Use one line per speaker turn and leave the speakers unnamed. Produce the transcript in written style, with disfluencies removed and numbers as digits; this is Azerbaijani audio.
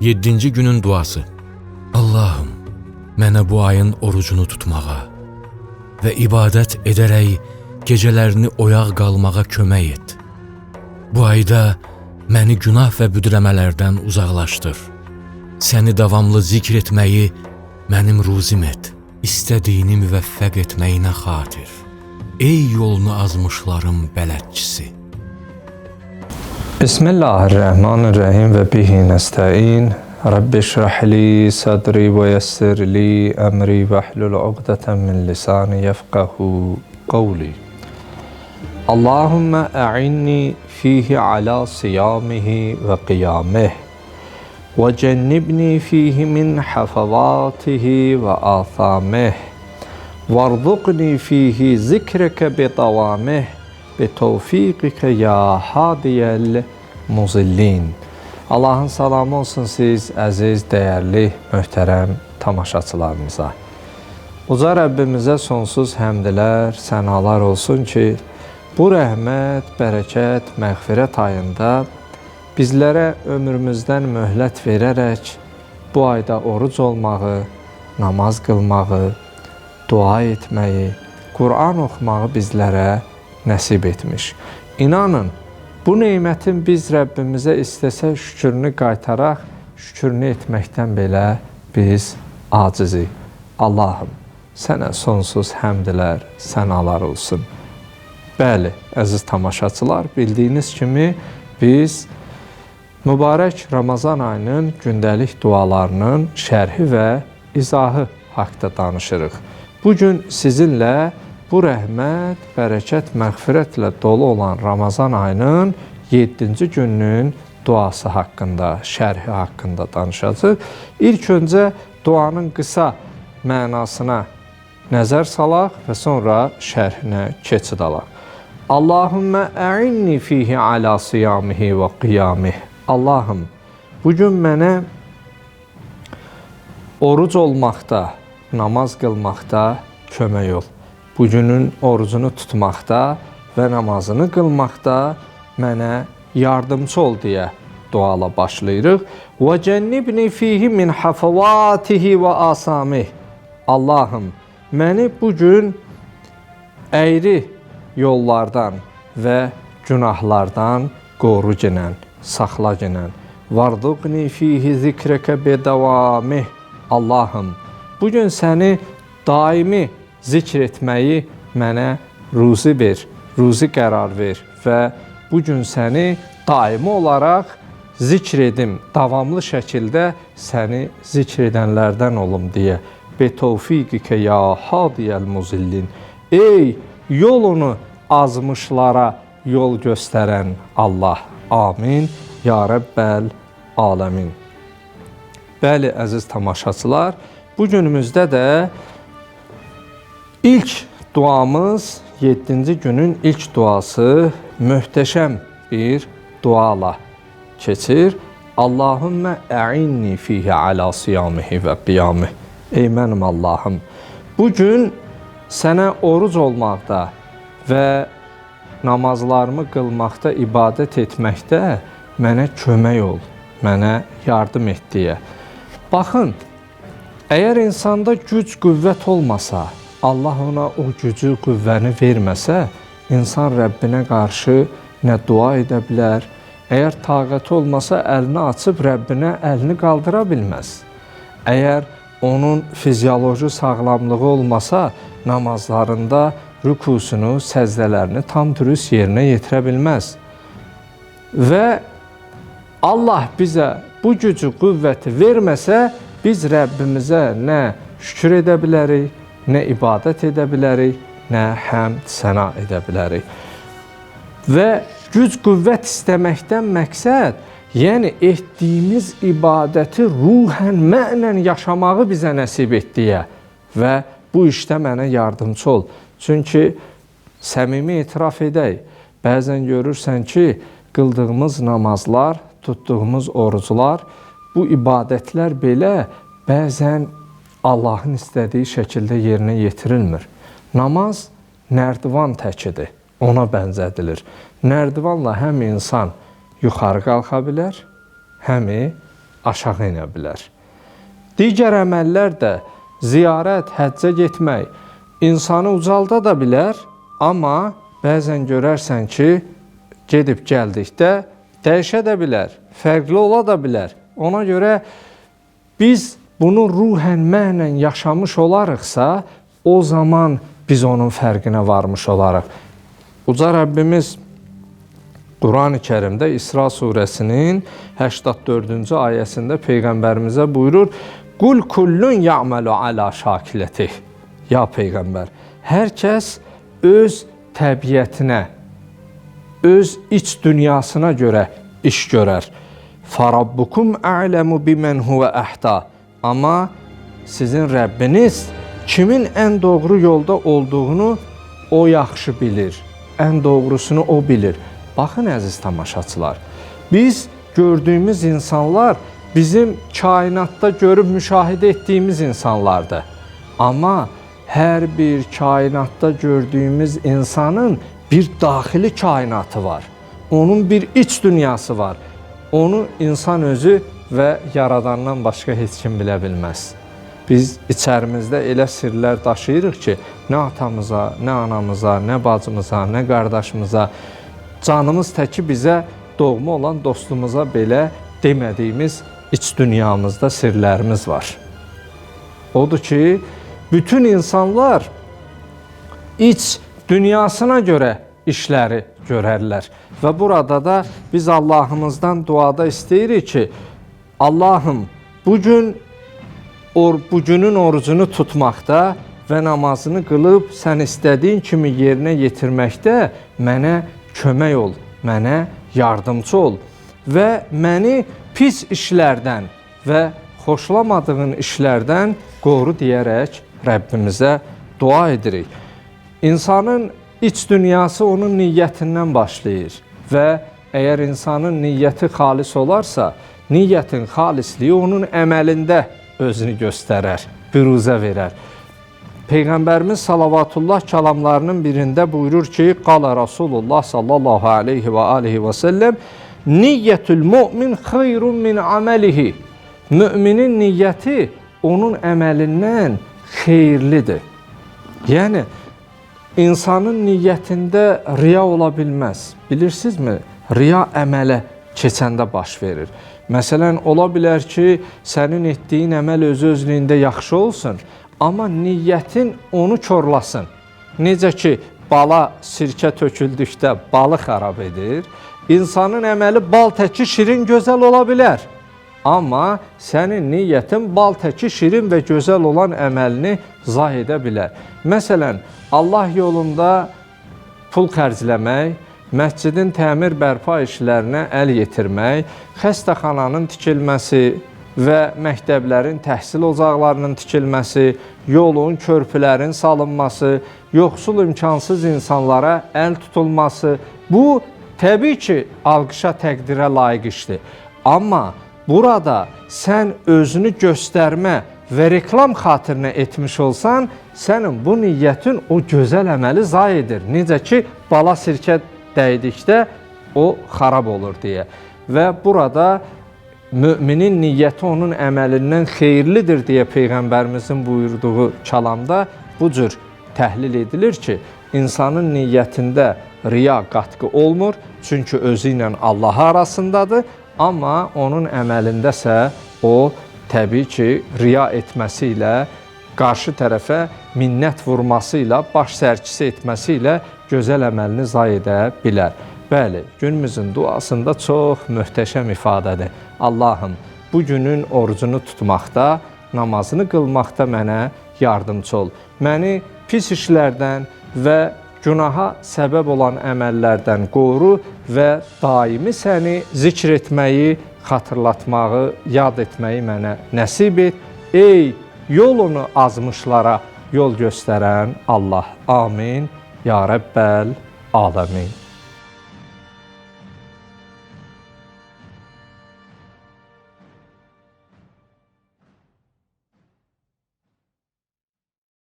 Yeddinci günün duası. Allahım, mənə bu ayın orucunu tutmağa və ibadət edərək gecələrini oyaq qalmağa kömək et. Bu ayda məni günah və büdrəmələrdən uzaqlaşdır. Səni davamlı zikr etməyi mənim ruzim et. İstədiyini müvəffəq etməyinə xatir. Ey yolunu azmışların bələdçisi.
Bismillahirrahmanirrahim ve bihi nesta'in. Rabbi şrah li sadri ve yessir li emri ve hlul uqdeten min lisani yefkahu qavli. Allahümme a'inni fihi ala siyamihi ve qiyamih ve cennibni fihi min hafavatihi ve athamih varzuqni fihi zikreke bi davamih bi tevfikike ya hadiyel muzillin. Allahın salamı olsun siz əziz, dəyərli, möhtərəm tamaşaçılarımıza. Uca Rəbbimizə sonsuz həmdlər, sənalar olsun ki, bu rəhmət, bərəkət, məğfirət ayında bizlərə ömrümüzdən möhlət verərək bu ayda oruc olmağı, namaz qılmağı, dua etməyi, Quran oxumağı bizlərə nəsib etmiş. İnanın, bu nemətin biz Rəbbimizə istəsə şükrünü qaytaraq, şükrünü etməkdən belə biz acizik. Allahım, sənə sonsuz həmdlər, sənalar olsun. Bəli, əziz tamaşaçılar, bildiyiniz kimi biz mübarək Ramazan ayının gündəlik dualarının şərhi və izahı haqda danışırıq. Bu gün sizinlə bu rəhmət, bərəkət, məğfirətlə dolu olan Ramazan ayının 7-ci gününün duası haqqında, şərhi haqqında danışacağıq. İlk öncə duanın qısa mənasına nəzər salaq və sonra şərhinə keçid alaq. Allahümmə əinni fihi alə siyamihi və qiyamih. Allahım, bu gün mənə oruc olmaqda, namaz qılmaqda kömək ol. Bugünün orucunu tutmaqda və namazını qılmaqda mənə yardımçı ol deyə duala başlayırıq. Və cənnibni fihi min hafavatihi və asamih. Allahım, məni bu gün əyri yollardan və günahlardan qoru ginən, saxla ginən. Varduqni fihi zikrəkə bedavamih. Allahım, bu gün səni daimi zikr etməyi mənə ruzi ver, ruzi qərar ver və bu gün səni daimi olaraq zikr edim, davamlı şəkildə səni zikr edənlərdən olum deyə. Be tevfikike ya hadiyel muzillin. Ey yolunu azmışlara yol göstərən Allah. Amin. Ya Rəbbəl aləmin. Bəli, əziz tamaşaçılar, bu günümüzdə də İlk duamız, 7-ci günün ilk duası möhtəşəm bir duala keçir. Allahümmə əinni fihi alə siyamihi və qiyamih. Ey mənim Allahım, bu gün sənə oruc olmaqda və namazlarımı qılmaqda, ibadət etməkdə mənə kömək ol, mənə yardım et deyə. Baxın, əgər insanda güc, qüvvət olmasa, Allah ona o gücü, qüvvəni verməsə, insan Rəbbinə qarşı nə dua edə bilər, əgər taqəti olmasa əlini açıb Rəbbinə əlini qaldıra bilməz. Əgər onun fizioloji sağlamlığı olmasa, namazlarında rükusunu, səzdələrini tam dürüst yerinə yetirə bilməz. Və Allah bizə bu gücü, qüvvəti verməsə, biz Rəbbimizə nə şükür edə bilərik, nə ibadət edə bilərik, nə həmd, səna edə bilərik. Və güc, qüvvət istəməkdən məqsəd, yəni etdiyimiz ibadəti ruhən, mənən yaşamağı bizə nəsib et deyə və bu işdə mənə yardımçı ol. Çünki səmimi etiraf edək, bəzən görürsən ki, qıldığımız namazlar, tutduğumuz oruclar, bu ibadətlər belə bəzən Allahın istədiyi şəkildə yerinə yetirilmir. Namaz nərdivan təkidir, ona bənzədilir. Nərdivanla həm insan yuxarı qalxa bilər, həm aşağı inə bilər. Digər əməllər də ziyarət, həccə getmək insanı ucalda da bilər, amma bəzən görərsən ki, gedib gəldikdə dəyişə də bilər, fərqli ola da bilər. Ona görə biz bunu ruhən, mənən yaşamış olarıqsa, o zaman biz onun fərqinə varmış olarıq. Uca Rəbbimiz Quran-ı Kərimdə İsra surəsinin 84-cü ayəsində Peyğəmbərimizə buyurur: "Qul kullun ya'malu ala şakiletih." Ya Peyğəmbər, hər kəs öz təbiətinə, öz iç dünyasına görə iş görər. Farabbukum a'lemu bimen huve əhda. Amma sizin Rəbbiniz kimin ən doğru yolda olduğunu o yaxşı bilir. Ən doğrusunu o bilir. Baxın əziz tamaşaçılar, biz gördüyümüz insanlar bizim kainatda görüb müşahidə etdiyimiz insanlardır. Amma hər bir kainatda gördüyümüz insanın bir daxili kainatı var. Onun bir iç dünyası var. Onu insan özü və Yaradandan başqa heç kim bilə bilməz. Biz içərimizdə elə sirlər daşıyırıq ki, nə atamıza, nə anamıza, nə bacımıza, nə qardaşımıza, canımız təki bizə doğma olan dostumuza belə demədiyimiz iç dünyamızda sirlərimiz var. Odur ki, bütün insanlar iç dünyasına görə işləri görərlər. Və burada da biz Allahımızdan duada istəyirik ki, Allahım, bugünün orucunu tutmaqda və namazını qılıb sən istədiyin kimi yerinə yetirməkdə mənə kömək ol, mənə yardımcı ol və məni pis işlərdən və xoşlamadığın işlərdən qoru deyərək Rəbbimizə dua edirik. İnsanın iç dünyası onun niyyətindən başlayır və əgər insanın niyyəti xalis olarsa, niyyətin xalisliyi onun əməlində özünü göstərər, büruzə verər. Peyğəmbərimiz salavatullah kəlamlarının birində buyurur ki, qala Rasulullah sallallahu aleyhi və alihi və səlləm, niyyətül mümin xeyrun min aməlihi. Müminin niyyəti onun əməlindən xeyirlidir. Yəni, insanın niyyətində riya ola bilməz. Bilirsinizmi? Riya əmələ keçəndə baş verir. Məsələn, ola bilər ki, sənin etdiyin əməl özü-özlüyündə yaxşı olsun, amma niyyətin onu korlasın. Necə ki, bala sirkə töküldükdə balı xarab edir, insanın əməli bal təki şirin, gözəl ola bilər. Amma sənin niyyətin bal təki şirin və gözəl olan əməlini zah edə bilər. Məsələn, Allah yolunda pul xərcləmək, məscidin təmir bərpa işlərinə əl yetirmək, xəstəxananın tikilməsi və məktəblərin təhsil ocaqlarının tikilməsi, yolun, körpülərin salınması, yoxsul imkansız insanlara əl tutulması, bu təbii ki, alqışa, təqdirə layiq işdir. Amma burada sən özünü göstərmə və reklam xatirinə etmiş olsan, sənin bu niyyətin o gözəl əməli zayi edir. Necə ki, bala sirkə dəydikdə o xarab olur deyə. Və burada müminin niyyəti onun əməlindən xeyirlidir deyə Peyğəmbərimizin buyurduğu kəlamda bu cür təhlil edilir ki, insanın niyyətində riya qatqı olmur, çünki özü ilə Allah arasındadır, amma onun əməlindəsə o təbii ki, riya etməsi ilə, qarşı tərəfə minnət vurması ilə, baş sərkisi etməsi ilə gözəl əməlini zayi edə bilər. Bəli, günümüzün duasında çox möhtəşəm ifadədir. Allahım, bu günün orucunu tutmaqda, namazını qılmaqda mənə yardımcı ol. Məni pis işlərdən və günaha səbəb olan əməllərdən qoru və daimi səni zikr etməyi, xatırlatmağı, yad etməyi mənə nəsib et. Ey yolunu azmışlara yol göstərən Allah. Amin. Ya Rəbbəl aləmin.